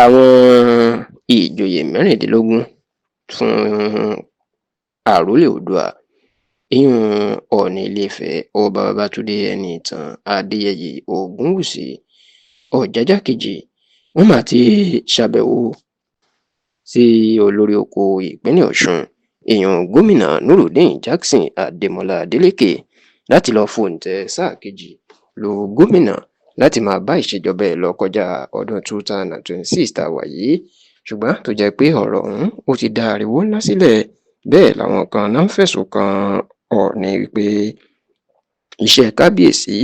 Àwọn ìjòyè 16 fún àrólé Oòduà, ìyún Ọọ̀ni Ilé-Ifẹ̀, Ọba Babátúndé Ẹnìtàn Adéyẹyè Ògúnwúsì Ọ̀jájá Kejì, wọ́n mà ti ṣàbẹ̀wò sí olórí oko ìpínlẹ̀ Ọ̀ṣun, ìyún Gómìnà Nurudeen Jackson Adémọlá Adeleke, láti lọ́ọ́ fòǹtẹ̀ sáà kejì lu gómìnà láti máa bá ìṣèjọba ẹ̀ lọ kọjá ọdún 2026 tá a wà yìí. Ṣùgbọ́n tó jẹ́ pé ọ̀rọ̀ ọ̀hún ó ti dá ariwo ńlá sílẹ̀, bẹ́ẹ̀ làwọn kan náà ń fẹ̀sùn kan Ọọ̀ni wípé iṣẹ́ kábíyèsí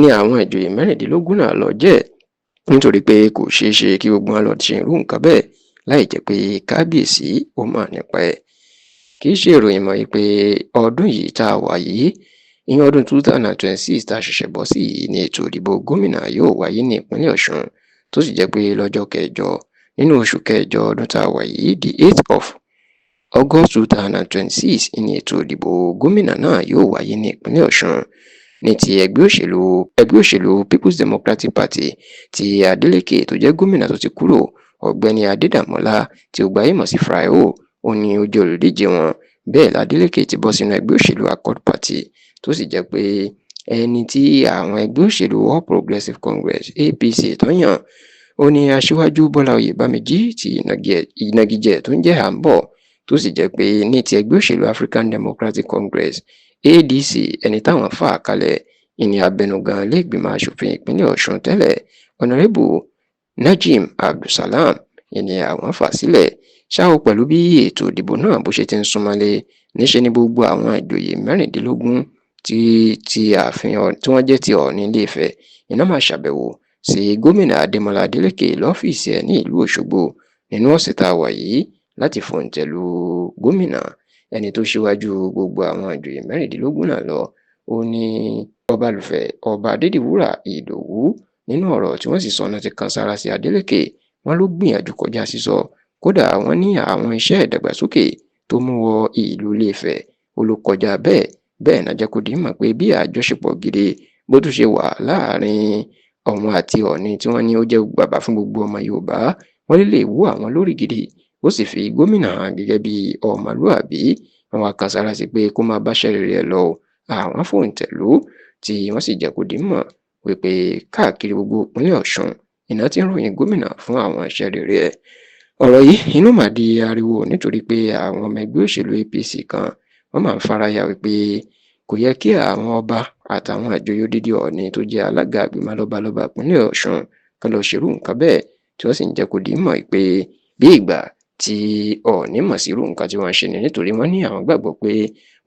ní àwọn ìjòyè 16 náà lọ jẹ́, nítorí pé kò ṣeé ṣe kí gbogbo wọn lọ ṣe irú nǹkan bẹ́ẹ̀ láì jẹ́ pé kábíyèsí ó mọ̀ nípa ẹ̀. Kì í ṣe ìròyìn mọ́ wípé ọdún yìí tá a wà yìí, ìyẹn ọdún 2026 tá a ṣẹ̀ṣẹ̀ bọ́ sí yìí, ní ètò ìdìbò gómìnà yóò wáyé ní ìpínlẹ̀ Ọ̀ṣun, tó sì jẹ́ pé lọ́jọ́ kẹjọ nínú oṣù kẹjọ ọdún tá a wà yìí, the 8th of August 2026, ní ètò ìdìbò gómìnà náà yóò wáyé ní ìpínlẹ̀ Ọ̀ṣun. Ní ti ẹgbẹ́ òṣèlú People's Democratic Party ti Adeleke tó jẹ́ gómìnà tó ti kúrò, Ọ̀gbẹ́ni Adédàmọ́lá tí ó gbayé mọ̀ sí Fraio, ó ní ó jẹ́ olùdíje wọn. Bẹ́ẹ̀ l'Adeleke ti bọ́ sínú ẹgbẹ́ òṣèlú Accord Party, tó sì jẹ́ pé ẹni tí àwọn ẹgbẹ́ òṣèlú All Progressives Congress, APC, tó yàn, ó ní Aṣíwájú Bọ́lá Oyèbámijí tí ìnagijẹ tó ń jẹ́ Àǹbọ̀, tó sì jẹ́ pé ní ti ẹgbẹ́ òṣèlú African Democratic Congress, ADC, ẹni táwọn fà kalẹ̀ ìní abẹnugan ilé-ìgbìmọ̀ asòfin ìpínlẹ̀ Ọ̀ṣun tẹ́lẹ̀, Honorable Najim Abdulsalam, ìní àwọn fà sílẹ̀. Ṣá o, pẹ̀lú bí ètò ìdìbò náà bó ṣe ti ń súnmọ́lé, níṣẹ́ ni gbogbo àwọn ìjòyè 16 tí ààfin tí wọ́n jẹ́ ti Ọọ̀ni Ilé-Ifẹ̀ iná máa ṣàbẹ̀wò sí Gómìnà Adémọlá Adélékè lọ́fíìsì ẹ̀ ní ìlú Òṣogbo nínú ọ̀sẹ̀ tá a wà yìí láti fòǹtẹ̀ lu gómìnà. Ẹni tó ṣíwájú gbogbo àwọn ìjòyè 16 náà lọ, ó ní Ọbalùfẹ̀, Ọba Adédìwúrà Ìdòwú. Nínú ọ̀rọ̀ tí wọ́n sì sọ náà ti kan sára sí Adeleke, wọ́n ló gbìyànjú kọjá sísọ. Kódà wọ́n ní àwọn iṣẹ́ ìdàgbàsókè tó mú wọ ìlú Ilé-Ifẹ̀, ó ló kọjá bẹ́ẹ̀. Bẹ́ẹ̀ náà jẹ́ kó di mọ̀ pé bí àjọṣepọ̀ gidi bó tún ṣe wà láàrin òun àti Ọọ̀ni, tí wọ́n ní ó jẹ́ bàbá fún gbogbo ọmọ Yorùbá, wọ́n lè wú àwọn lórí gidi. Ó sì fi gómìnà hàn gẹ́gẹ́ bí ọmọlúàbí. Wọn wá kan sára sí pé kó máa báṣẹ́ rere ẹ̀ lọ. Àwọn fòǹtẹ̀ lù, tí wọ́n sì jẹ́ kó di mọ̀ wípé káàkiri gbogbo ìpínlẹ̀ Ọ̀ṣun iná tí ń ròyìn gómìnà fún àwọn iṣẹ́ rere ẹ̀. Ọ̀rọ̀ yìí inú mà di ariwo, nítorí pé àwọn ọmọ ẹgbẹ́ òṣèlú APC kan, wọ́n máa ń faraya wípé kò yẹ kí àwọn ọba àtàwọn ìjòyè odidi Ọọ̀ni tó jẹ́ alága ìgbìmọ̀ lọ́balọ́ba ìpínlẹ̀ Ọ̀ṣun kan lọ ṣerú nǹkan bẹ́ẹ̀, tí wọ́n sì ń jẹ́ kó di mọ̀ pé bí ìgbà tí Ọọ̀ni mọ̀ sí irú nǹkan tí wọ́n ń ṣe ni, nítorí wọ́n ní àwọn gbàgbọ́ pé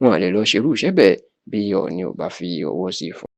wọn lè lọ ṣerú iṣẹ́ bẹ́ẹ̀ bí Ọọ̀ni ò bá fi ọwọ́ sí i fún.